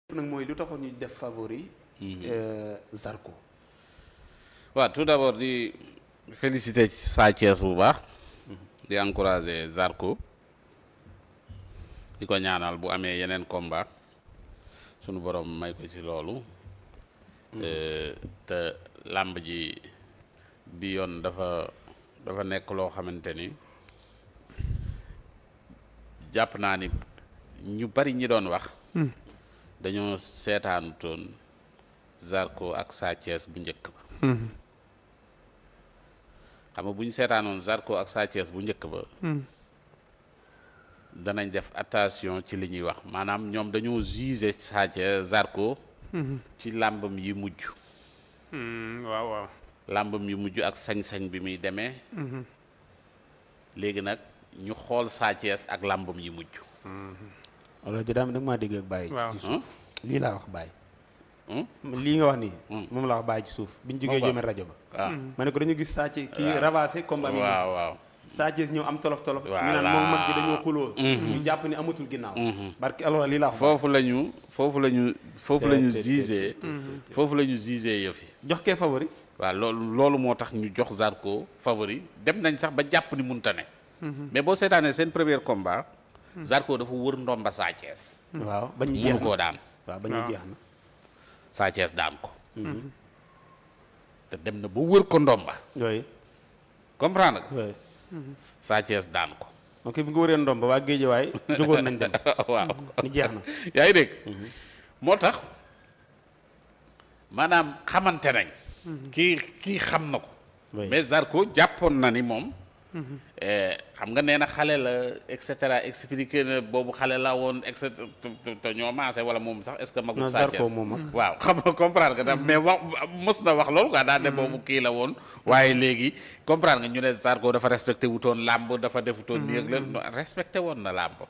nag mooy lu taxoon ñu def favori Zarko. waaw tout d'abord di féliciter Sa Thiès bu baax di encourager Zarko di ko ñaanal bu amee yeneen combat sunu borom may ko ci loolu te làmb ji bi yoon dafa nekk loo xamante ni jàpp naa ni ñu bari ñi doon wax dañoo seetaanutoon Zarko ak Sa Thiès bu njëkk ba xam nga bu ñu seetaanoon Zarko ak Sa Thiès bu njëkk ba danañ def attention ci li ñuy wax maanaam ñoom dañoo juger Sa Thiès Zarko ci làmbam yi mujj waaw làmbam yi mujj ak sañ-sañ bi muy demee léegi nag ñu xool Sa Thiès ak làmbam yi mujj wala ji daam nag maa dégg ak bàyyi waaw ci suuf lii laa wax bàyyi lii nga wax nii moom laa wax bàyyi ci suuf biñ jógee jëmee rajo ba waaw ma ne ko dañu gis Sa Thiès kii ravasé combat bi waaw Sa Thiès ñëw am tolof ñu voilà naan moom mag bi dañoo xuloo ñu jàpp ni amatul ginnaaw barki alors lii laa wax foofu la ñu gisee foofu la ñu gisee yëf yi jox kee favori waaw loolu moo tax ñu jox Zarko favori dem nañ sax ba jàpp ni munta ne mais boo seetaanee seen premier combat Zarko dafa wër ndomba Sa Thiès waaw bañ ñu jeex mënu koo daan waaw bañ ñu jeex na Sa Thiès daan ko te dem na ba wër ko ndomba yooyu comprendre nga yooyu Sa Thiès daan ko ok bi nga wëree ndomba waa Géejawaay jógoon nañ dem waaw ni jeex na yaa ngi dégg moo tax maanaam xamante nañ kii xam na ko mais Zarko jàppoon na ni moom xam nga nee na xale la et cetera expliqué na boobu xale la woon et cetera te ñoo maase wala moom sax est-ce que magul Sa Thiès waaw xam nga comprendre nga daal mais wax mës na wax loolu quoi daa ne boobu kii la woon waaye léegi comprendre nga ñu ne Zarko dafa respecté wutoon làmb dafa defutoon nii ak leen respecté woon na làmb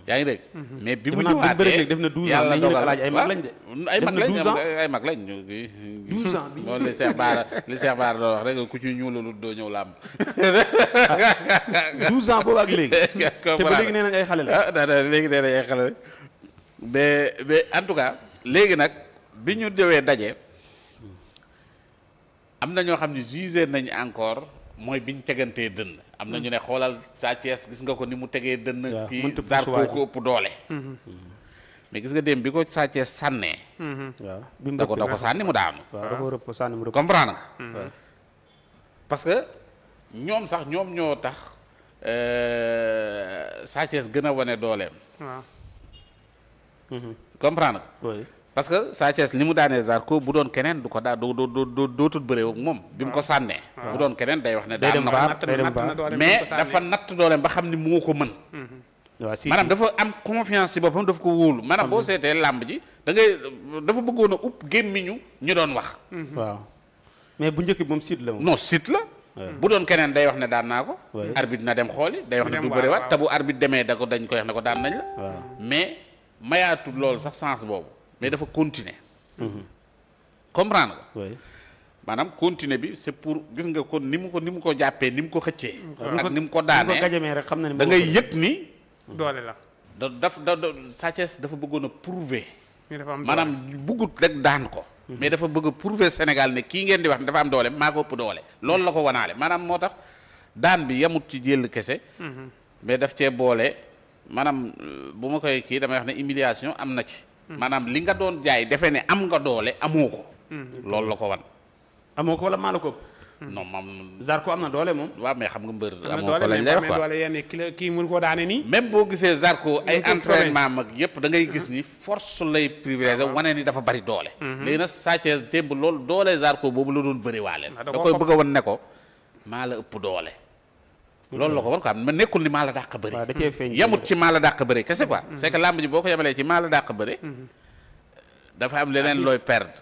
yaa ngi dégg mais bi mu ñëwaatee def na 12 ans yàlla dogal ay mag lañ de ay mag lañ 12 ans bi loolu li Cheikh Bara doon wax rek ku ci ñuulalut doo ñëw làmb 12 ans boobu ak léegi te ba léegi nee nañ ay xale la léegi nee nañ ay xale la mais en tout cas léegi nag bi ñu dewee daje am na ñoo xam ne jugé nañ encore mooy biñ tegantee dënn am na ñu ne xoolal Sa Thiès gis nga ko ni mu tegee dënn kii Zarko ko ëpp doole mais gis nga dem bi ko Sa Thiès sànnee waaw da ko sànni mu daanu comprendre nga parce que ñoom sax ñoom ñoo tax Sa Thiès gën a wane dooleem comprendre nga parce que Sa Thiès ni mu daanee Zarko bu doon keneen du ko daa dootul bëree ak moom bi mu ko sànnee bu doon keneen day wax ne daan na ko mais dafa natt dooleem ba xam ni moo ko mën maanaam dafa am confiance ci boppam dafa ko wóolu maanaam boo seetee làmb ji da ngay dafa bëggoon a upp gémmiñu ñu doon wax waaw mais bu njëkk bi moom site la moom non site la bu doon keneen day wax ne daan naa ko arbitre na dem xooli day wax ne du bëri waat te bu arbitre demee da ko dañ koy wax ne ko daan nañ la mais mayaatul loolu sax sens boobu mais dafa continuer comprendre nga maanaam continuer bi c'est pour gis nga kon ni mu ko jàppee ni mu ko xëccee ak ni mu ko daanee da ngay yëg ni doole la Sa Thiès dafa bëggoon a prouver maanaam bëggut rek daan ko mais dafa bëgg a prouver Sénégal ne kii ngeen di wax ne dafa am doole maa ko ëpp doole loolu la ko wanaale maanaam moo tax daan bi yamut ci jël kese mais daf cee boole maanaam bu ma koy kii damay wax ne humiliation am na ci maanaam li nga doon jaay defe ne am nga doole amoo ko loolu la ko wan amoo ko wala maa la ko non moom Zarko am na doole moom waaw mais xam nga mbër amoo ko lañ lay wax quoi doole yenn kii mun koo daane nii même boo gisee Zarko ay entraînement mag yëpp da ngay gis ni force lay privilégié wane ni dafa bari doole léegi nag Sa Thiès démb loolu doole Zarko boobu la doon bëri waale da koy bëgg a wan ne ko maa la ëpp doole loolu la ko war quoi ma nekkul ni maa la dàq bëri yamut ci maa la dàq bëri kese quoi c'est que làmb ji boo ko yemalee ci maa la dàq bëri dafa am leneen looy perdre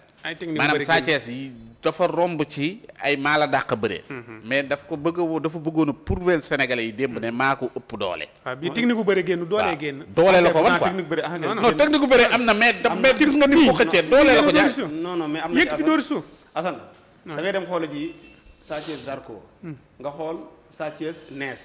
maanaam Sa Thiès yi dafa romb ci ay maa la dàq bëre mais dafa bëggoon a prouver Sénégalais yi démb ne maa ko ëpp doole bi technique bu bëre génn doole génn doole la ko wan quoi non technique bu bëre am na mais gis nga ni mu ko xëccee doole la ko jaar non mais am na yëkk fi dóor suuf Assane da ngay dem xool ji Sa Thiès Zarko nga xool Sa Thiès nees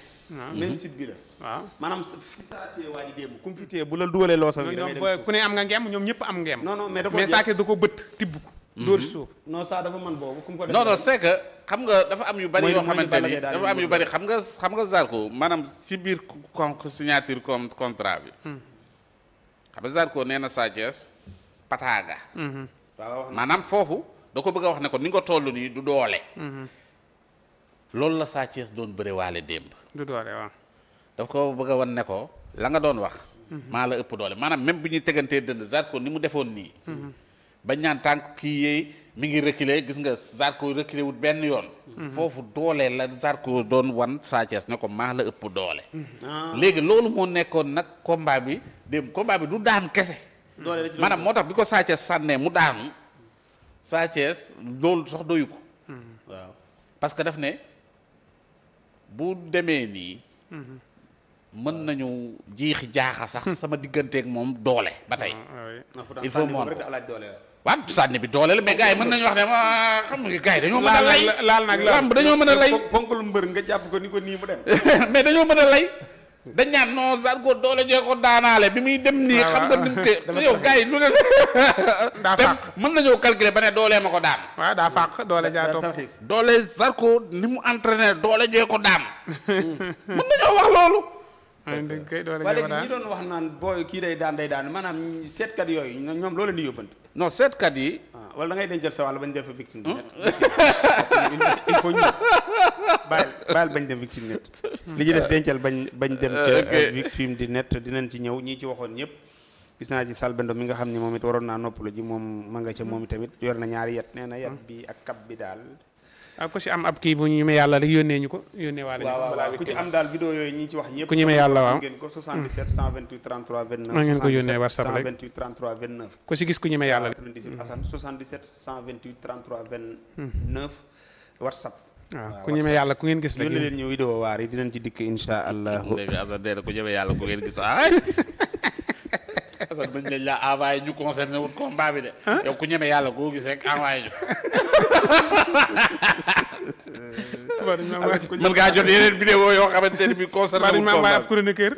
même site bi la waaw maanaam fi saa téye waa ji démb ku mu fi téye bu la dugalee loosam bi da ngay dem ku ne am nga ngeem ñoom ñëpp am ngeem. non non mais Sa Thiès da ko bëtt tibb ko. dóor si suuf. non saa dafa man boobu ku mu ko def non non c'est que xam nga dafa am yu bari yoo xamante ni dafa am yu bari xam nga Zarko maanaam ci biir signature contrat bi. xam nga Zarko nee na Sa Thiès pataaga. waaw maanaam foofu da ko bëgg a wax ne ko ni nga toll nii du doole. loolu la Sa Thiès doon bëre waale démb. du doole waaw. daf ko bëgg a wan ne ko la nga doon wax. maa la ëpp doole maanaam même bu ñuy tegantee dënd Zarko ni mu defoon nii. bañ ñaan tànk kii yeey mi ngi reculer gis nga Zarko reculer wut benn yoon. foofu doole la Zarko doon wan Sa Thiès ne ko maa la ëpp doole. léegi loolu moo nekkoon nag combat bi démb combat bi du daan kese. maanaam moo tax bi ko Sa Thiès sànnee mu daanu Sa Thiès loolu sax doyu ko. waaw parce que daf ne bu demee nii. mën nañu jiixi jaaxa sax sama digganteeg moom doole ba tey. il faut mu waaw sànni bi doole la mais gars yi mën nañu wax ne xam nga gars yi dañoo mën a lay laal nag lamb dañoo mën a lay ponkul mbër nga jàpp ko ni ko nii mu dem mais dañoo mën a lay dañ ñaan non Zarko doole jee ko daanaale bi muy dem nii xam nga nim ko yow gars yi lu ne daa fàq mën nañoo calculer ba ne doolee ma ko daan waaw daa fàq doole jaa topp doole Zarko ni mu entraîné doole jee ko daan mën nañoo wax loolu dëgg kay doole waaye jee ko léegi ñi doon wax naan booy kii day daan maanaam seetkat yooyu ñoom loo leen di yóbbante non seetkat yi wala da ngay dencal sa wàll bañ def victime net il faut ñu bàyyil bañ dem victime net li ñu def dencal bañ dem ca victime di net dinañ ci ñëw ñii ci waxoon ñëpp gis naa ci Salbendo mi nga xam ne moom it waroon naa noppalu ji moom ma nga ca moom tamit yor na ñaari yet nee na yet bi ak kap bi daal waaw ku ci am ab kii bu ñu ñemee yàlla rek yónnee ñu ko yónnee waale waaw ku ci am daal vidéo yooyu ñi ci wax ñëpp ku ñemee yàlla waaw ngeen ko 77 128 33 29 maa ngeen ko yónnee WhatsApp rek 128 33 29 ku ci gis ku ñemee yàlla rek 98 Assane 77 128 33 29 WhatsApp waaw ku ñemee yàlla ku ngeen gis rek yónnee leen ñu vidéo waar yi dinañ ci dikk insha allah léegi Assane dee ku ñemee yàlla ku ngeen gis ay Assane dañ leen la envoyé ñu concerné wut combat bi de yow ku ñemee yàlla koo gis rek envoyé ñu mën ngaa jot yeneen vidéo yoo xamante ne bi concerné wut combat ma ab chroniqueur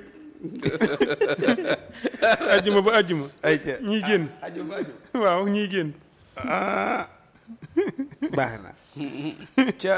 ajjuma ba ajjuma ñii génn waaw ñii génn baax na ca